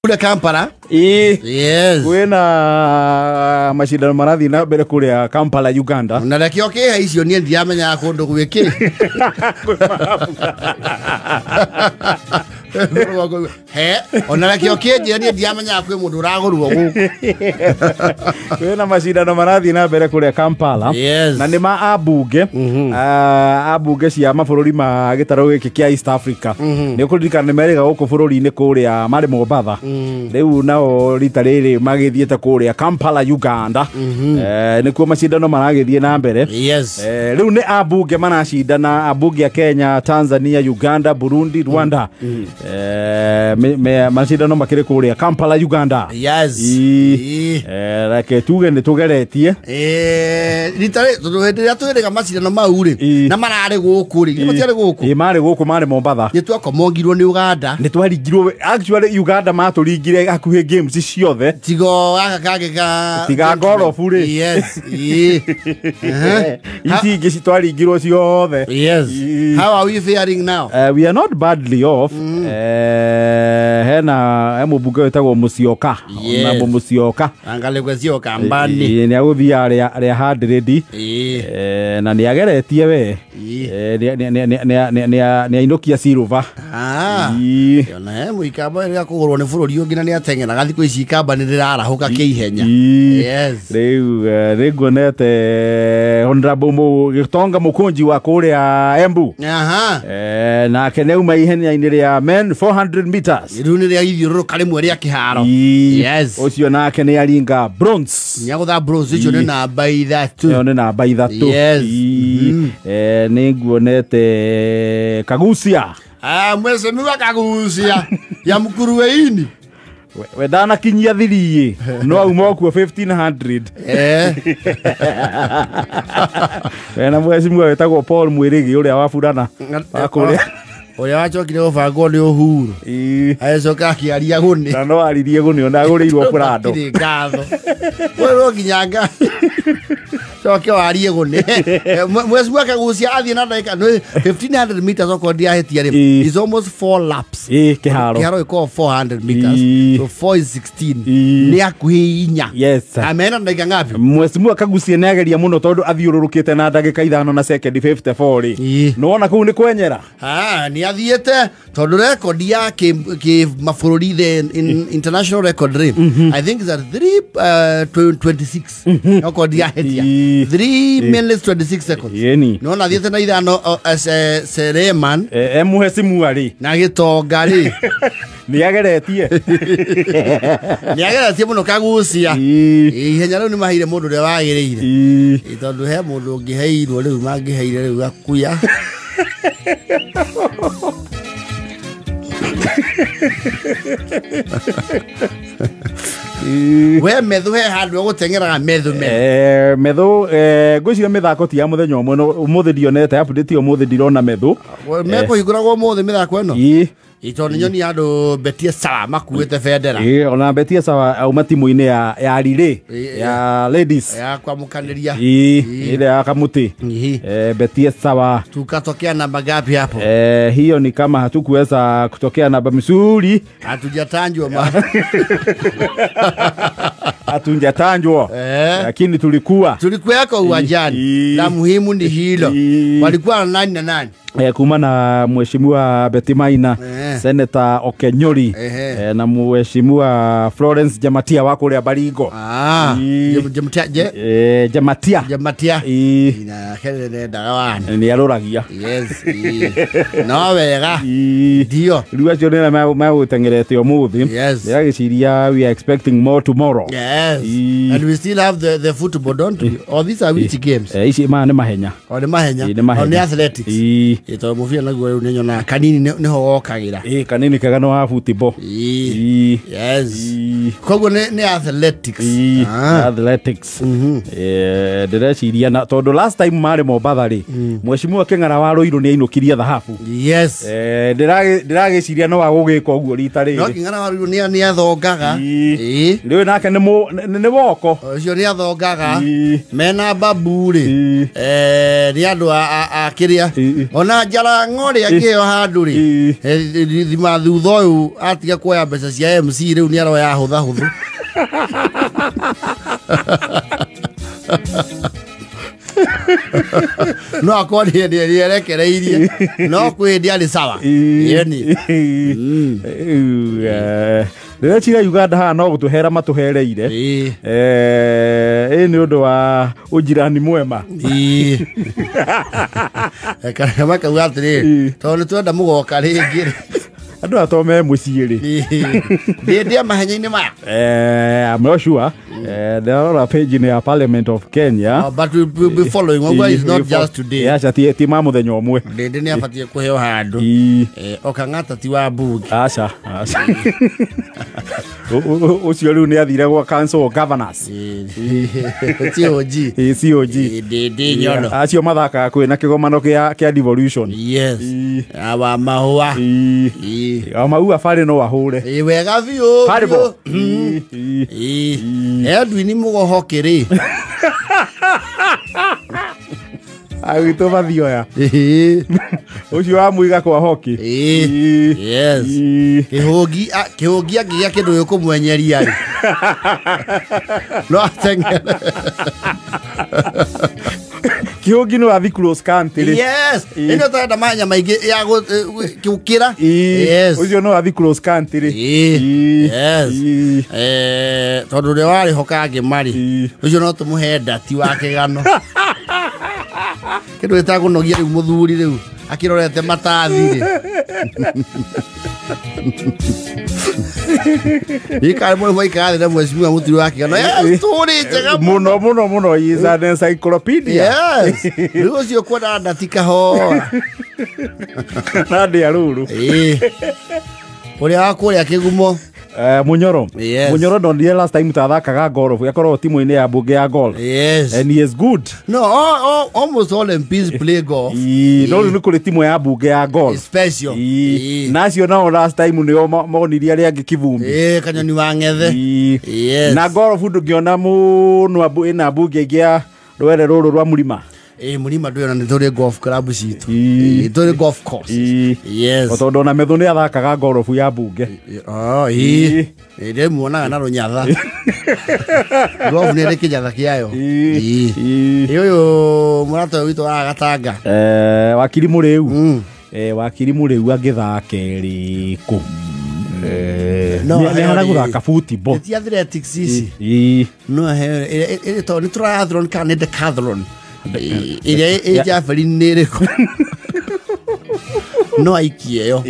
Kule Kampala. Yes. Kwĩna macindano marathiĩ na mbere kũrĩa Kampala, Uganda. Na reke ũkĩhe icio niĩ ndiamenyaga kũndũ gwĩkĩ. He, ona reke ũkĩnjĩra niĩ ndiamenyaga kwĩ mũndũ ũragũrwo gũkũ. Kwĩna macindano marathiĩ na mbere kũrĩa Kampala. Yes. Na nĩ ma ambunge, ambunge cia mabũrũri ma gĩtarũ gĩkĩ kĩa East Africa. Nĩ ũkũririkana nĩ merĩga gũkũ bũrũri-inĩ kũrĩa marĩ Mombatha. Rĩu nao rita rĩrĩ magĩthiĩte kũrĩa Kampala, Uganda. Nĩkuo macindano maragĩthiĩ na mbere. Yes. Rĩu nĩ ambunge maracindana, ambunge a Kenya, Tanzania, Uganda, Burundi, Rwanda. Macindano makĩrĩ kũrĩa Kampala, Uganda. Yes. Reke tuge nĩ tũgeretie. Rita rĩ tondũ hĩndĩ ĩrĩa twĩrĩga macindano mau rĩ na mararĩ gũkũ rĩ, matiarĩ gũkũ. Ĩ marĩ gũkũ, marĩ Mombatha. Nĩ twakomongirwo nĩ Uganda. Nĩ twaringirwo, actually Uganda matũringire hakuhĩ games ciothe. Tigo gaka kangĩ ka tiga gorobu rĩ. Yes. Ici ingĩ citwaringirwo ciothe. Yes. How are we faring now? We are not badly off. Hena mũmbunge wĩtagwo Musyoka. Yes. Ona Musyoka. Angalia Musyoka mbani. Nĩ agũthiĩ arĩa 100. Na nĩ ageretie we. Nĩ ainũkia silver. Ona he mũikamba rĩrĩa kũgũrwo nĩ bũrũri ũngĩ na nĩ ateng'eraga thikũ ici ikamba nĩ rĩrarahũka kĩihenya. Yes. Rĩu nĩ nguonete Honorable Gitonga Mũkũnji wa kũrĩa Embu. Aha. Nake nĩ auma ihenya-inĩ rĩa men 400 meters. Rĩu nĩ rĩa ithiũrũrũka rĩmwe rĩa kĩharo. Yes. Ũcio nake nĩ aringa bronze. Nĩ agũtha bronze, icio nĩ namba 3. Ĩyo nĩ namba 3. Yes. Nĩ nguonete Kagucia. Mheshimiwa Kagucia ya Mkuruweini. We ndanakinyia 3 no auma kuo 1500. Na mheshimiwa wetagwo Paul Mwirigi ũrĩa wa Burana wa kũrĩa ũrĩa wacokire gũbangwo nĩ Uhuru. Agĩcoka akĩaria gũnĩ. Na no aririe gũnĩ ona agũrĩirwo Prado. Gũtirĩ ngatho. We no nginya coke warie gũnĩ. Mheshimiwa Kagucia athiĩ na ndagĩka 1500 meters okorwo ndiahĩtia rĩ. Is almost 4 laps. Kĩharo. Kĩharo gĩkoragwo 400 meters. So 4 is 16. Nĩ hakuhĩ 4. Yes. Amena ndagĩka ngapi? Mheshimiwa Kagucia nĩ ageria mũno tondũ athiũrũrũkĩte na ndagĩka 5 na sekendi 54 rĩ. Nĩwona kũu nĩ kwenyera? Nĩ athiĩte tondũ record ya kĩ mabũrũri the international record rĩ, I think is at 3:26. Okorwo ndiahĩtia. 3 minutes 26 seconds. Nĩwona athiĩte na 5 Sereman. Mheshimiwa rĩ. Na Gĩtonga rĩ. Nĩ ageretie. Nĩ ageretie mũno Kagucia. Ihenya rĩu nĩ maheire mũndũ ũrĩa wagĩrĩire. Tondũ he mũndũ ũngĩheirwo rĩu mangĩheire rĩu gakuya. We methu he handũ gũteng'eraga methu methu. Methu ngwĩciria mĩthako ti ya mũthenya ũmwe no ũmũthĩ ndionete update ũmũthĩ ndirona methu. Mekũhingũragwo ũmũthĩ mĩthako ĩno? Tondũ nyoni andũ Betie Sawa makuĩte bendera. Ona Betie Sawa auma timu-inĩ ya relay ya ladies. Ya kwamũkanĩria. Ile ya kamũtĩ. Betie Sawa. Tukatokea namba ngapi hapo? Hiyo ni kama hatukuweza kutokea namba mzuri. Hatujatanjwa ma. Hatujatanjwa. Lakini tulikuwa. Tulikuweko uwanjani. La muhimu ni hilo. Walikuwa nani na nani? Kuma na Mheshimiwa Betty Maina, Senator Okenyori, na Mheshimiwa Florence Jamatia wa kũrĩa Baringo. Jamatia. Jamatia. Na kene ndaga wana. Nĩ arũragia. Yes. No wega. Ndio. Rĩu acio nĩ magũteng'erete ũmũthĩ. Ndĩragĩciria we are expecting more tomorrow. Yes. And we still have the football, don't we? Or these are which games? Ici maya nĩ mahenya. O nĩ mahenya. O nĩ athletics. Tondũ mũbira naguo rĩu nĩnyonaga kanini nĩho wokagĩra. Kanini kega no wa football. Yes. Koguo nĩ athletics. Athletics. Ndĩreciria na tondũ last time marĩ Mombatha rĩ, Mheshimiwa Kĩng'ara wa Rũirũ nĩ ainũkirie thahabu. Yes. Ndĩragĩciria no agũgĩka ũguo rita rĩrĩ. No Kĩng'ara wa Rũirũ nĩ athongaga. Rĩu nake nĩ Nĩ woko. Ũcio nĩ athongaga. Mena babu rĩ. Nĩ andũ a kĩrĩa. Ona njara ng'ore akĩheo handũ rĩ. Thima thutha ũyũ atiga kuoya mbeca cia MC rĩu nĩ aroya hũtha hũthũ. No akorwo nĩ erekereirie. No kwĩ hĩndĩ arĩ sawa. Yeni. Ndĩreciria Uganda haha no gũtũhera matũhereire. Nĩ ũndũ wa ũnjirani mwema. Kana makauga atĩrĩrĩ, tondũ nĩ twenda mũgoka rĩngĩ. Andũ aya to me mũciĩ rĩ. Ndĩ mahenya-inĩ maya. I'm not sure. Ndĩrarora page-inĩ ya Parliament of Kenya. But we will be following. It's not just today. Aca ti ma mũthenya ũmwe. Ndĩ nĩ abatiĩ kũheo handũ. Okang'ata ti wa mbunge. Aca. Aca. Ũcio rĩu nĩ athire gwa Council of Governors. COG. COG. Ndĩ nyono. Acio mathakaga kwĩna kĩgomano kĩa devolution. Yes. Awa mahũa. O maua barĩ no ahũre. Wega biũ. Edwin Mũgohoki rĩ. Agĩtwo Mathioya. Ũcio wa mũiga kwa hoki. Yes. Kĩhũngi angĩgĩa kĩndũ gĩkũmwenyeria rĩ. No ateng'ere. Kĩhũngi no athi cross country. Yes. Ĩno tarenda mahenya maingĩ ya gũkĩra. Yes. Ũcio no athi cross country. Yes. Tondũ ũrĩa warĩ ho Kangĩma-rĩ, ũcio no tũmũhe ndati wa kĩgano. Kĩndũ gĩtakũnogia rĩu mũthuri rĩu akĩrorete matathi rĩ. Nĩkarĩ mũno mwaikara thĩ na mheshimiwa Mũturi wa kĩgano. Yes, story njega mũno mũno mũno. Is an encyclopedia. Yes. Rĩu ũcio kwenda ndati kahora. Na ndĩa rũrũ. Ũrĩa wa kũrĩa kĩgumo. Munyoro. Yes. Munyoro ndonire last time tathakaga golf. Yakorwo timu-inĩ ya mbunge ya golf. Yes. And he is good. No, almost all MPs play golf. No rĩu nĩ kũrĩ timu ya mbunge ya golf. Special. Na acio nao last time nĩo monirie arĩa angĩ kivumbi. Kanyoni wa ng'ethe. Yes. Na golf ndũngĩona mũno ĩna mbunge ĩngĩ ya rwere rũrũ rwa mũrima. Mũrima ndũyona nĩ tũrĩ golf club citũ. Tũrĩ golf course. Yes. O tondũ ona Methu nĩ athakaga golf ya mbunge. Ndĩmuonaga na rũnyatha. Golf nĩ ĩrĩ kĩnyatha kĩayo. Ũyũ mũrata ũyũ witũ wa Gatanga. Wakiri Mũrĩu. Wakiri Mũrĩu angĩthake rĩkũ? Nĩ ahana gũthaka football. Ti athletics ici. No ĩtagwo nĩ triathlon kana nĩ decathlon. Ĩrĩa ĩ javelin nĩ ĩrĩkũ? No aikie yo.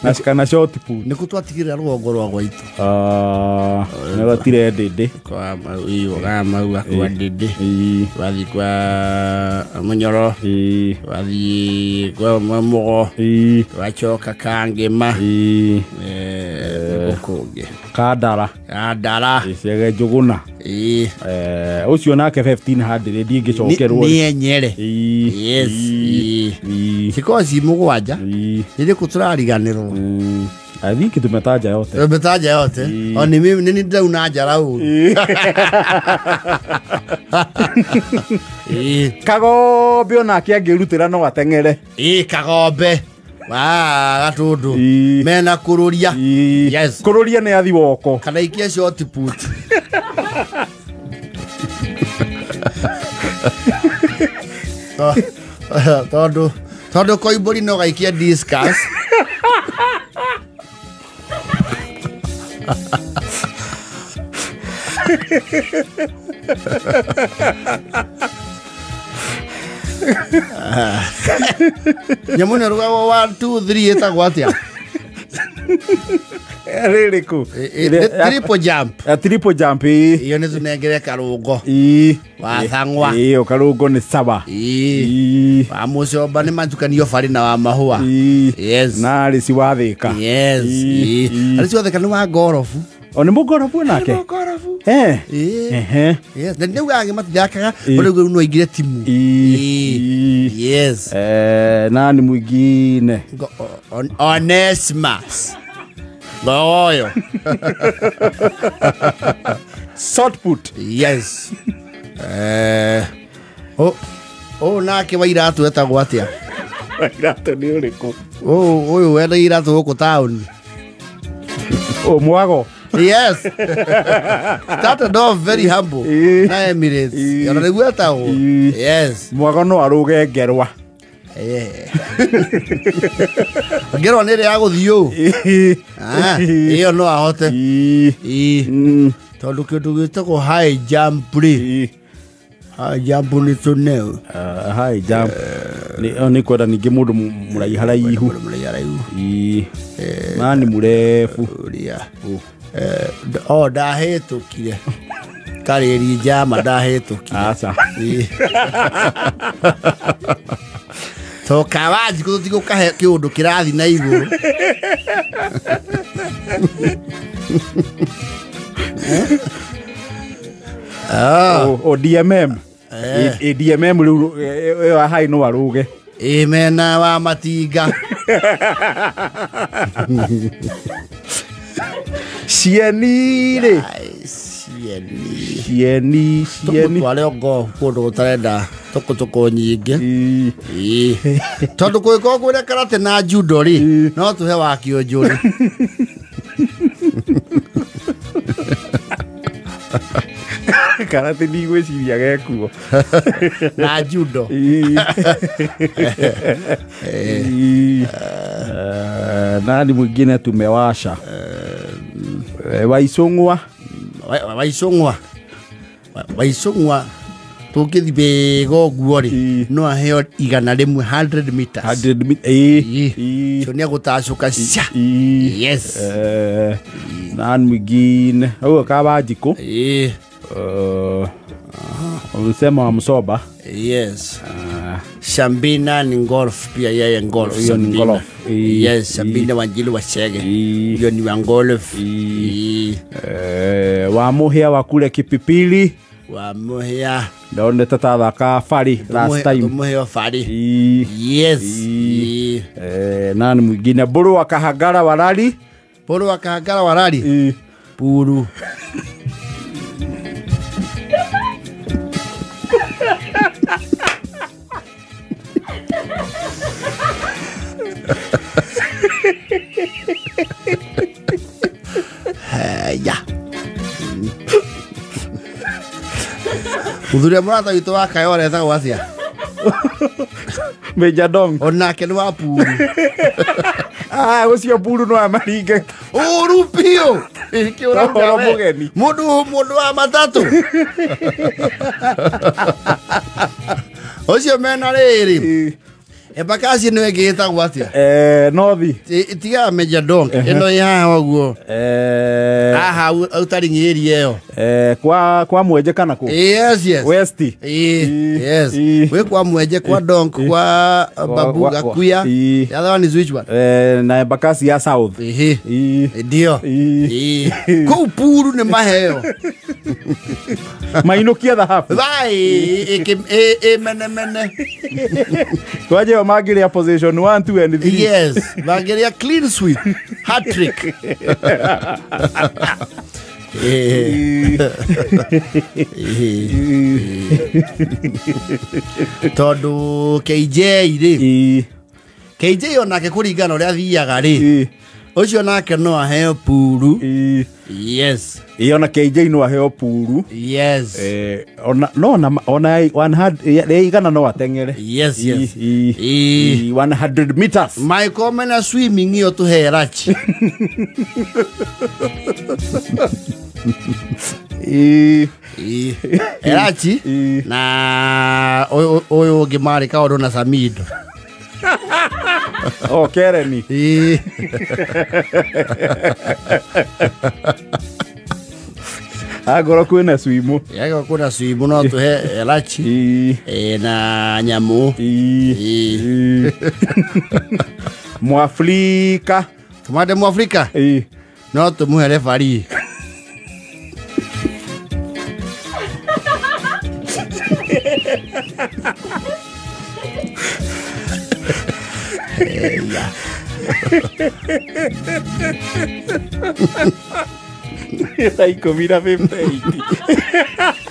Na kana shot put. Nĩkũ twatigĩrĩra rũgongo rwa gwaitũ? Nĩ gwatire ndĩndĩ. Kwa ga maua kwa ndĩndĩ. Wathiĩ kwa Mũnyoro. Wathiĩ kwa Mũgo. Wacoka Kangĩma. Kũngĩ. Kandara. Kandara. Ciege Njũgũna. Ũcio nake 1500 ndingĩcokerwo. Nĩ enyere. Yes. Cikorwo ci mũgwanja. Nĩrĩkũ tũrariganĩrwo? I think tumetaja yote. Tumetaja yote. O ni mimi nĩ ndauna njara ũru. Kagombe onake angĩrutĩra no ateng'ere. Kagombe. Wa Gatũndũ. Mena kũrũria. Yes. Kũrũria nĩ athi woko. Kana ikie shot put. Tondũ Koimbũri no gaikie discus. Nyamũ ĩno ĩrugagwo 1 2 3 ĩtagwo atĩa? Rĩrĩkũ? Triple jump. Triple jump. Iyo nĩ tũnengere Karũngo. Wa Thang'wa. Ĩyo Karũngo nĩ sawa. Wa Mũcomba nĩ matukanio barĩ na wa Mahũa. Yes. Na Arĩci wa Thĩka. Yes. Arĩci wa Thĩka nĩ wa ngorobu. O nĩ mũngorobu nake? Nĩ mũngorobu. Yes. Na nĩ ugaga matithakaga rĩu no aingĩre timu. Yes. Nani mwingine? Onesmus. Ngoyo. Shot put. Yes. Oh nake wa iratu etagwo atia? Wa iratu ni uriku? Oh uyu wenda iratu guku town. Oh mwago. Yes. Started off very humble. Na Emirates. Ona niguo etagwo. Yes. Mwago no aruge ngerwa. Ngerwa nä rä ya gå thiä å ä no ahote tondå kä ndå gä tagwo high jump rä high jump nä tå neo high jump nä kwenda ningä må ndå må raiharaihu nani må rebu o ndahä tå kire karä ri njama ndahä tå kire aca to kawaji ko tigo kahe kiundu kirathi na iguru o DMM e DMM riu yo hai no aruge e mena wa matinga cieni ri cieni cieni tware ngo kundu gutarenda tukutuku nyingĩ tondu kwĩkorwo kwĩna karate na judo rĩ no tuhe wa kĩonjũri karate ndigwĩciria gekuo na judo nani mwingine tumewasha Waicung'wa Waicung'wa Waicung'wa tũngĩthiĩ ũguo rĩ no aheo 100 100 meters 100 meters cio nĩ agũtacũka cia yes nani mwingine ũguo Kawanjikũ ulisema wa Msoba yes Shambina ni golf pia yeye golf hiyo ni golf yes Shambina Wanjiru wa Chege hiyo ni wa golf wa Muhia wa kule Kipipili wa Muhia ndonde tatathaka bari last time Muhia bari yes nani mwingine Mburu wa Kahangara Warari Mburu wa Kahangara Warari Puru ya Muthuria mũrata witũ wa Kayore etagwo atĩa? Major Dong onake nĩ wa Puru ah ũcio Puru no amaringe ũru biũ ũhoro mũgeni mũndũ wa matatũ ũcio mena rĩrĩ Embakasi nĩ ĩngĩ ĩtagwo atĩa? Northi tiga Major Dong ĩno ĩ haha ũguo haha ũtaring'ĩrie ĩyo kwa Mwenje kana kũ? Yes yes West yes wĩ kwa Mwenje kwa Donk kwa Babu Gakuya the other one is which one? Na Embakasi ya South ndio kũu Puru nĩ maheo mainũkia thahabu vai ĩ menemene kwaje mangiria position 1 2 and 3 yes mangiria clean sweep hat trick tondu KJ rĩ KJ onake kũringana ũrĩa athiaga rĩ ũcio nake no aheo Puru yes ona KJ no aheo Puru yes ona no ona 100 igana no ateng'ere yes yes 100 meters Michael mena swimming iyo tuhe rachi Erachi na ũyũ ũngĩ marĩ kaũndũ na Samido oh Kereni agoro kwĩna swimu yagoro kwĩna swimu no tuhe Erachi na nyamũ Mwafrika tumande Mwafrika no tumuhe refarii Thaa 10 na 58.